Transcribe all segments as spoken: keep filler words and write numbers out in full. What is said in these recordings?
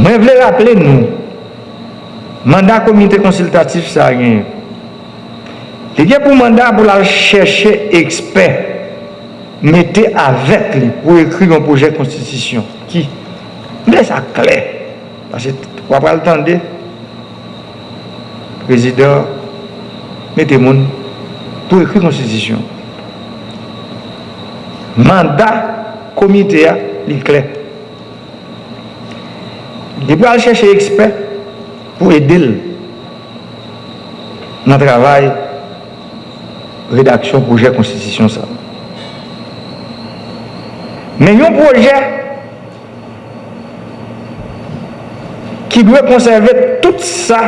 Mwen vle raple nou, manda komite konsiltatif sa a genyen. Li gen pou manda pou l al chèche ekspè, mete avèk li pou ekri yon pwojè konstitisyon ki, m vle sa klè, paske w ap pral tande prezidan mete moun pou ekri konstitisyon. Manda komite a, li klè. Li pral chèche ekspè pou ede l nan travay redaksyon pwojè konstitisyon sa a. Men yon pwojè ki dwe konsève tout sa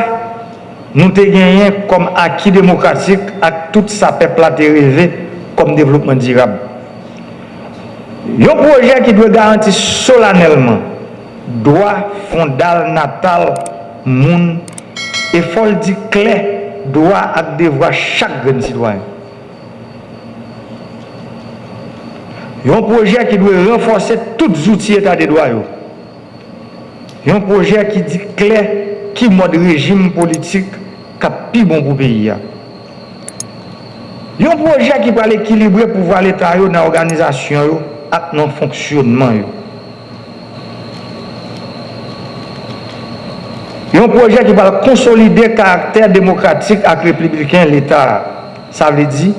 nou te genyen kòm aki demokratik ak tout sa pèp la te reve kòm devlopman dirab. Yon pwojè ki dwe garanti solanèlman dwa fondal natal moun e fò l di klè dwa ak devwa chak grenn sitwayen. Yon pwojè ki dwe ranfòse tout zouti eta de dwa yo. Yon pwojè ki di klè ki mòd rejim politik k ap pi bon pou peyi a. Yon pwojè ki pral ekilibre pouvwa leta yo nan òganizasyon yo ak nan fonksyonman yo. Yon pwojè ki pral konsolide karaktè demokratik ak repibliken leta a, sa vle di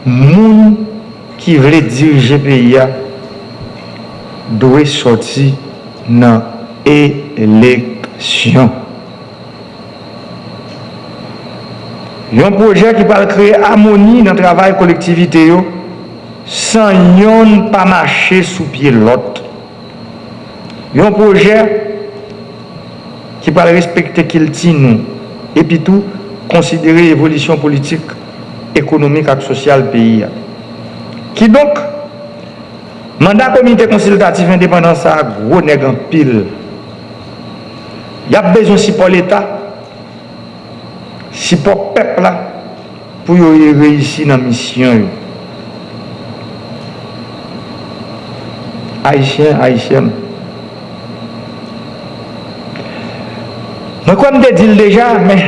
moun ki vle dirije peyi a dwe sòti nan eleksyon. Yon pwojè ki pral kreye amoni nan travay kolektivite yo san yonn pa mache sou pye lòt. Yon pwojè ki pral respekte kilti nou, epi tou konsidere evolisyon politik, ekonomik ak sosyal peyi a. Kidonk, manda Komite Konsiltatif Endepandan sa a gwo nèg anpil. Y ap bezwen sipò Leta, sipò pèp la, pou yo reyisi nan misyon yo. Ayisyen, Ayisyèn, mwen kwè m te di l deja, men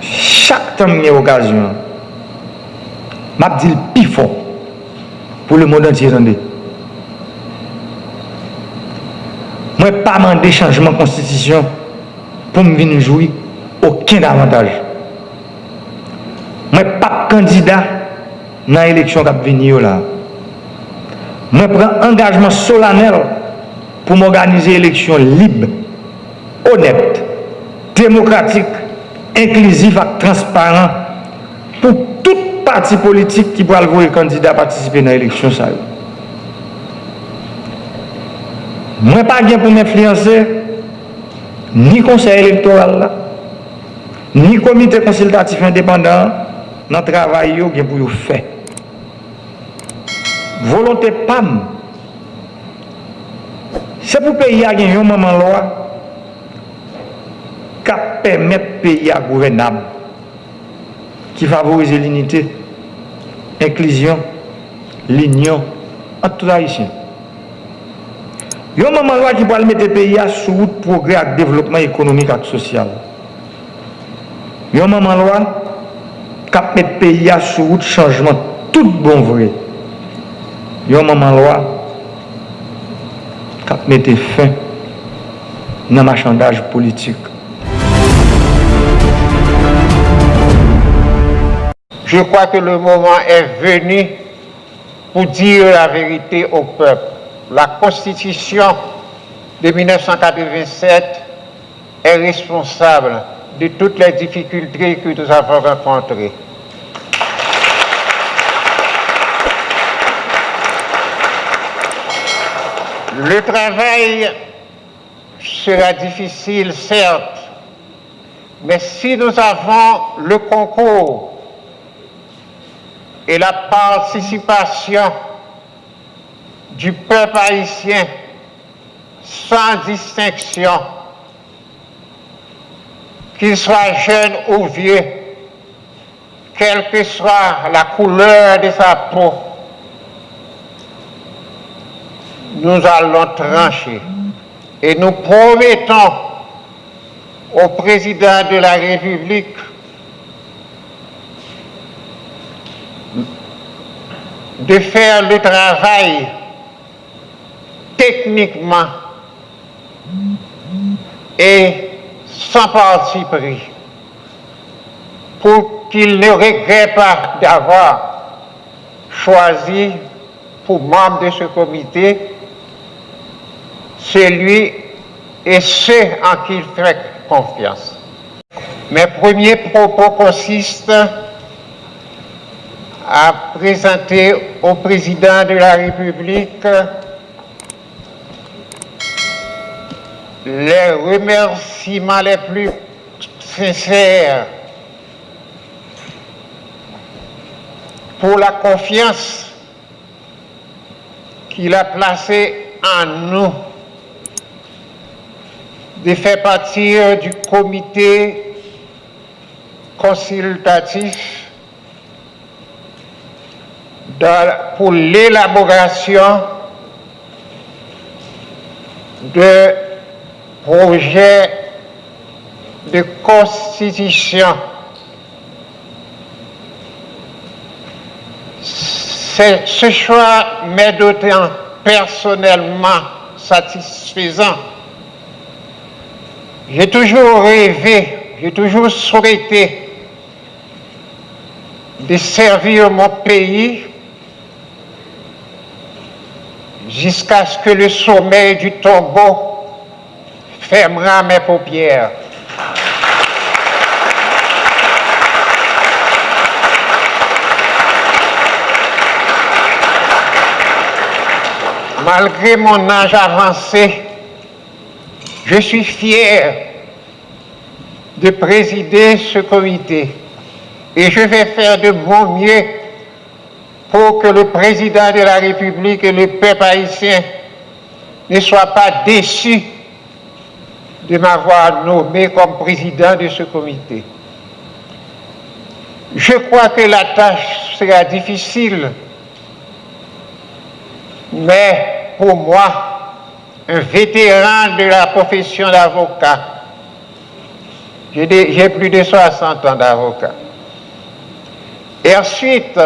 chak tan m gen okazyon an, m ap di l pi fò pou lemonn antye tande. Mwen pa mande chanjman konstitisyon pou m vin jwi okenn avantaj. Mwen p ap kandida nan eleksyon k ap vini yo la. Mwen pran angajman solanèl pou m òganize eleksyon lib, onèt, demokratik, enklizif ak transparan pou tout pati politik ki pral voye kandida patisipe nan eleksyon sa yo. Mwen pa gen pou m enfliyanse ni Konsèy Elektoral la, ni Komite Konsiltatif Endepandan an nan travay yo gen pou yo fè. Volonte pa m, se pou peyi a gen yon manman lwa k ap pèmèt peyi a gouvènab, ki favorize linite, enklizyon, linyon ant tout Ayisyen. Yon manman lwa ki pral mete peyi a sou wout pwogrè ak devlopman ekonomik ak sosyal. Yon manman lwa k ap met peyi a sou wout chanjman tout bon vre. Yon manman lwa k ap mete fen nan machandaj politik. Je crois que le moment est venu pour dire la vérité au peuple. La Constitution de mille neuf cent quatre-vingt-sept est responsable de toutes les difficultés que nous avons rencontrées. Le travail sera difficile, certes, mais si nous avons le concours et la participation du peuple haïtien sans distinction, qu'il soit jeune ou vieux, quelle que soit la couleur de sa peau, nous allons trancher. Et nous promettons au président de la République de faire le travail techniquement et sans parti pris pour qu'il ne regrette pas d'avoir choisi pour membre de ce comité celui et ceux en qui il fait confiance. Mes premiers propos consistent à présenter au président de la République les remerciements les plus sincères pour la confiance qu'il a placée en nous de faire partie du comité consultatif dans- pour l'élaboration de projets de constitution. Ce, ce choix m'est d'autant personnellement satisfaisant. J'ai toujours rêvé, j'ai toujours souhaité de servir mon pays jusqu'à ce que le sommeil du tombeau fermera mes paupières. Malgré mon âge avancé, je suis fier de présider ce comité et je vais faire de mon mieux pour que le président de la République et le peuple haïtien ne soient pas déçus de m'avoir nommé comme président de ce comité. Je crois que la tâche sera difficile, mais pour moi, un vétéran de la profession d'avocat, j'ai de- j'ai plus de soixante ans d'avocat. Et ensuite,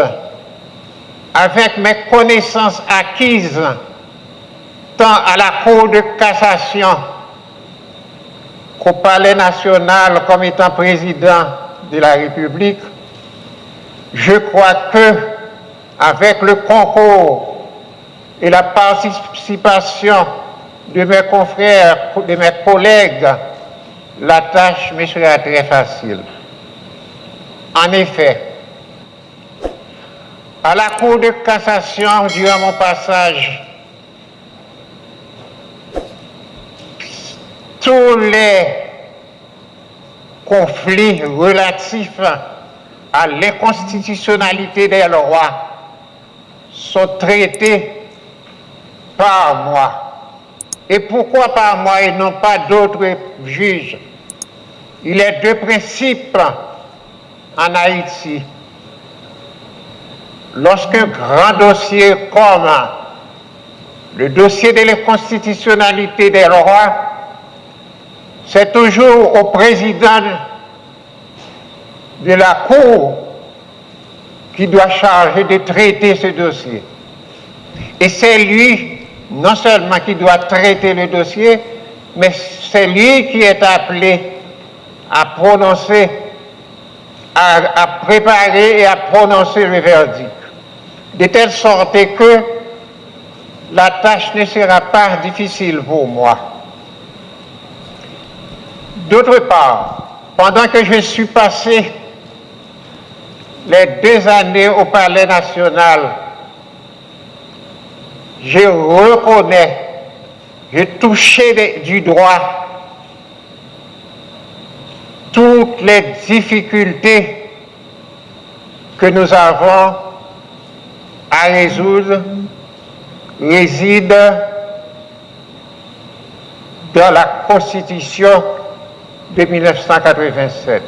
avec mes connaissances acquises, tant à la Cour de cassation qu'au Palais national comme étant président de la République, je crois que, avec le concours et la participation de mes confrères, de mes collègues, la tâche me sera très facile. En effet, à la Cour de cassation, durant mon passage, tous les conflits relatifs à l'inconstitutionnalité des lois sont traités par moi. Et pourquoi par moi et non pas d'autres juges? Il est de principe en Haïti, lorsqu'un grand dossier comme le dossier de l'inconstitutionnalité des lois, c'est toujours au président de la Cour qui doit charger de traiter ce dossier. Et c'est lui, non seulement qui doit traiter le dossier, mais c'est lui qui est appelé à prononcer, à, à préparer et à prononcer le verdict. De telle sorte que la tâche ne sera pas difficile pour moi. D'autre part, pendant que je suis passé les deux années au Palais national, je reconnais, j'ai touché de- du doigt toutes les difficultés que nous avons à résoudre résident dans la Constitution de mille neuf cent quatre-vingt-sept.